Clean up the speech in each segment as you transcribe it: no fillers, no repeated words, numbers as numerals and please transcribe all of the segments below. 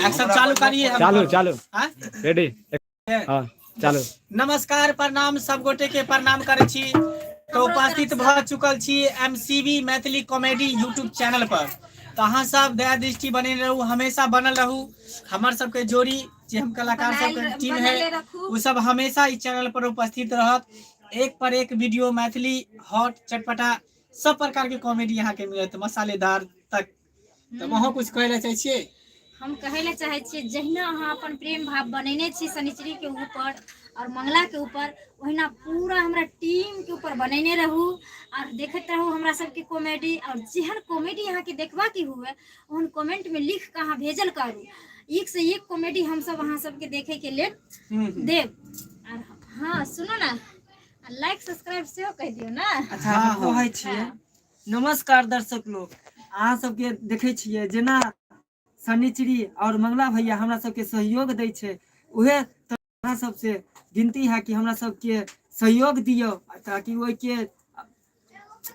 Action चालू करिए हम। चालू चालू। हाँ? रेडी, हाँ, चालू। नमस्कार, प्रणाम, सब गोटे के प्रणाम करै छी। तो उपस्थित भऽ चुकल छी MCB Maithili comedy YouTube channel पर। तऽ अहाँ सब दया दृष्टि बने रहू, हमेशा बनल रहू। हमर सबके जोड़ी जे हम कलाकार सबके टीम है, बनले रखू। ओ सब हमेशा इस चैनल पर उपस्थित रहत। एक पर एक वीडियो, मैथिली हॉट चटपटा सब प्रकार के कॉमेडी यहाँ के मिलत, मसालेदार तक। तऽ अहाँ कुछ कहै लए चाहै छियै? हम कहै लए चाहै छियै, जहिना अहाँ अपन प्रेम भाव बनेने छी शनिचरी के ऊपर और मंगला के ऊपर, ओहिना पूरा हमरा टीम के ऊपर बनेने रहू और देखैत रहू हमरा सबके कॉमेडी। और जेहन कॉमेडी अहाँके देखबाके हुए, ओहन कमेंट में लिख के अहाँ भेजल करू। एक से एक कॉमेडी हम सब अहाँ सबके देखे के लेल देब। और हाँ, सुनू ना, लाइक सब्सक्राइब सेहो कहि दियौ ना। अच्छा, हम कहै छियै। नमस्कार दर्शक लोग, अहाँ सबके देखै छियै जेना शनिचरी और मंगला भैया हमरा सबके सहयोग दै छै, उहे अहाँ सबसे विनती है कि हमरा सबके सहयोग दियौ ताकि ओहिके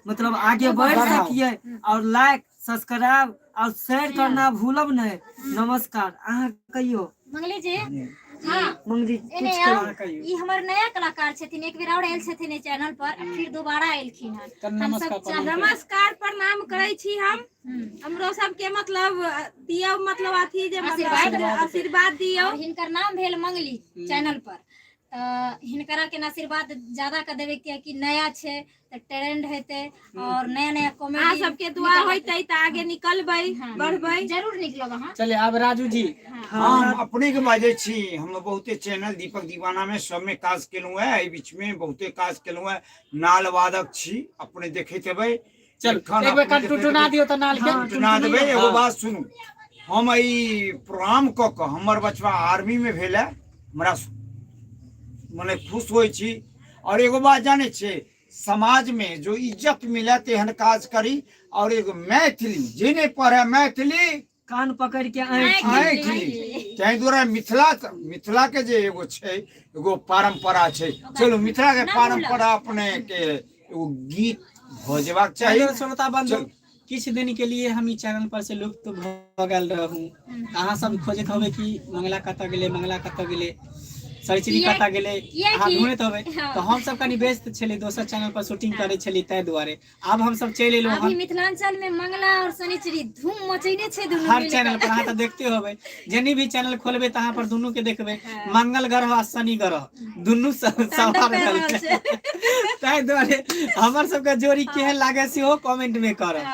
मतलब आगे बढ़ सकिए। और लाइक, सब्सक्राइब और शेयर करना भूलब नहीं। नमस्कार। अहाँ कहियो। मंगली जी, हाँ। मंगली। एने कुछ आउ। कहियो। ई हमर नया कलाकार छथिन। एक बेर और आयल छथिन एहि चैनल पर आ फिर दोबारा एलखिन हन। तऽ हम नमस्कार, सब चाह प्रणाम। नमस्कार, प्रणाम करै छी हम। हमरो सबके मतलब दियौ, मतलब अथी जे मतलब आशीर्वाद। आशीर्वाद दियौ। और हिनकर नाम भेल मंगली चैनल पर, तऽ हिनकरा के आशीर्वाद ज्यादा के देबै, कियाकि नया छै तऽ ट्रेंड हेतै और नया नया कॉमेडी। अहाँ सबके दुआ होइतै तऽ आगे निकलबै, बढ़बै। जरूर निकलब अहाँ। चलिए, आब राजू जी। हाँ। हम अपने के बाजै छी। हम बहुते चैनल दीपक दीवाना में सबमे काज केलहुँ है। एहि बीच में बहुते काज केलहुँ है। नाल वादक छी, अपने देखैत हेबै। चल एखन एक बेर अपने कन देखैत टुटुना हेबै। दियौ तऽ नाल के। टुटुना देबै। एगो हाँ। बात सुनू, हम एहि प्रोग्राम कऽ कऽ हमर बचबा आर्मी में भेल है, हमरा मने खुश होइ छी। और एगो बात जानै छियै, समाज में जो इज्जत मिले तेहन काज करी। और एगो मैथिली जे नहि पढ़े मैथिली, कान पकड़ के आँखि आँखि। ताहि दुआरे मिथिला, मिथिला के जे एगो छै, एगो परंपरा छै। चलू, मिथिला के परंपरा अपने के एगो गीत भऽ जेबाक चाही। हेलो श्रोता बंधु, चलू। किछु दिन के लिए हम ई चैनल पर से लुप्त भऽ गेल रहूँ। अहाँ सब खोजैत होबै कि मंगला कतऽ गेलै, मंगला कतऽ गेलै, सरचिनी किया- कतऽ गेलै, किया अहाँ कि- ढूंढैत होबै। हाँ। तऽ हम सब कनि व्यस्त छली, दोसर चैनल पर शूटिंग करै छली, ताहि दुआरे आब हम सब चलि एलहुँ। अभी मिथिलांचल में मंगला और शनिचरी धूम मचैने छै दुनू हर मिल चैनल कऽ। पर अहाँ तऽ देखते होबै, जेनी भी चैनल खोलबै तऽ अहाँ पर दुनू के देखबै, मंगल ग्रह आ शनि ग्रह दुनू तांडव सवार कर रहल रहल छै। छै। ताहि दुआरे हमर सबके जोड़ी केहन लागे सेहो कमेंट में करब।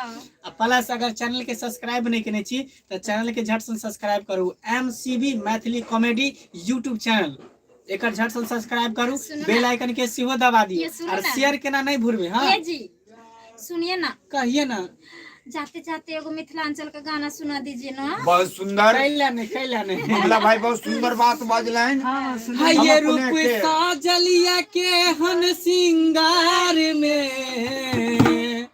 आ प्लस अगर चैनल के सब्सक्राइब नहि केने छी तऽ चैनल के झट सन सब्सक्राइब करू। M C B Maithili comedy YouTube channel, एकर झट सन सब्सक्राइब करू। सुनू ना। बेल आइकन के सेहो दबा दियौ ये सुनू और ना। शेयर केना नहि भूलबै। हाँ। ये जी, सुनिए ना। कहिए ना। जाते जाते एगो मिथिलांचल का गाना सुना दीजिए ना। बहुत सुंदर। कैला नहि, कैला नहि। मंगला भाई बहुत सुंदर बात बजलनि। हाँ, सुन। हाय ये हम अपने रूप के- साजलिया के हन सिंगार में,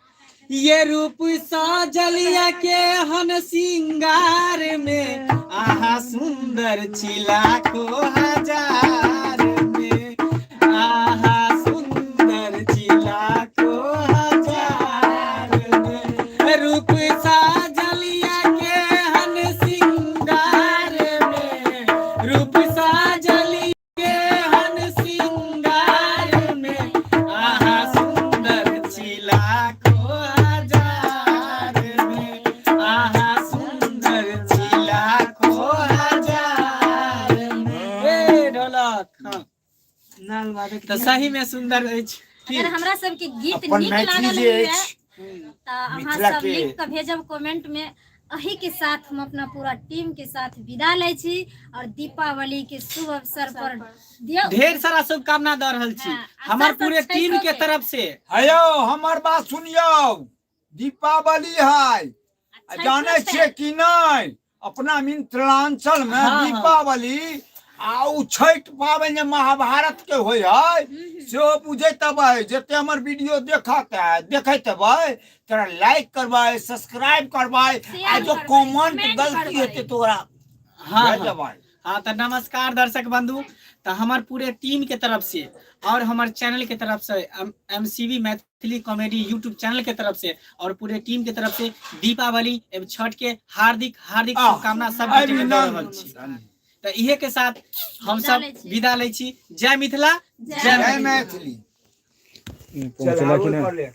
ये रूप साजलिया के हन सिंगार में, आहा सुंदर छी लाखो हजार में, आहा सुंदर छी लाखो हजार में, रूप साजलिया के हन सिंगार में, रूप साजलिया के हन सिंगार में, आहा सुंदर छी लाखो हजार में, आहा सुंदर छी लाखो हजार में। ए ढोलक, हाँ। नाल वादक। तऽ सही में सुंदर अछि की? अगर हमरा सबके गीत अपन नीक मैथिली लागल जे हुए अछि तऽ अहाँ मिथिला सब के- लिख कऽ भेजब कमेंट में। अही के साथ हम अपना पूरा टीम के साथ विदा लै छी और दीपावली के शुभ अवसर पर दियौ ढेर सारा शुभकामना दऽ रहल छी हाँ, आ हमर साथ-साथ पूरे टीम छठो के के। तरफ से। हेयौ, हमर बात सुनियौ, दीपावली है आ आ छठो जानै छै। छियै कि नहि, अपना मिथिलांचल में हाँ, हाँ। दीपावली आ उ छठि पाबनि जे महाभारत के होइ है, सेहो बुझैत हेबै। जते हमर वीडियो देखत है, देखैत हेबै, तोरा लाइक करबै, सब्सक्राइब करबै आ शेयर जो करबै, कमेंट कमेंट गलती करबै। हेतै तो ओकरा हाँ, भेजबै। हाँ। हाँ तो नमस्कार दर्शक बंधु। तो हमार पूरे टीम के तरफ से और हमारे चैनल के तरफ से MCB Maithili comedy YouTube channel के तरफ से और पूरे टीम के तरफ से दीपावली एवं छठ के हार्दिक हार्दिक आह, शुभकामना सब गोटे के दऽ रहल छी। तो इहे के साथ हम विदा सब लै छी। विदा लै छी। जय मिथिला, जय जय मैथिली। मैथिली। पहुँचला कि नहि?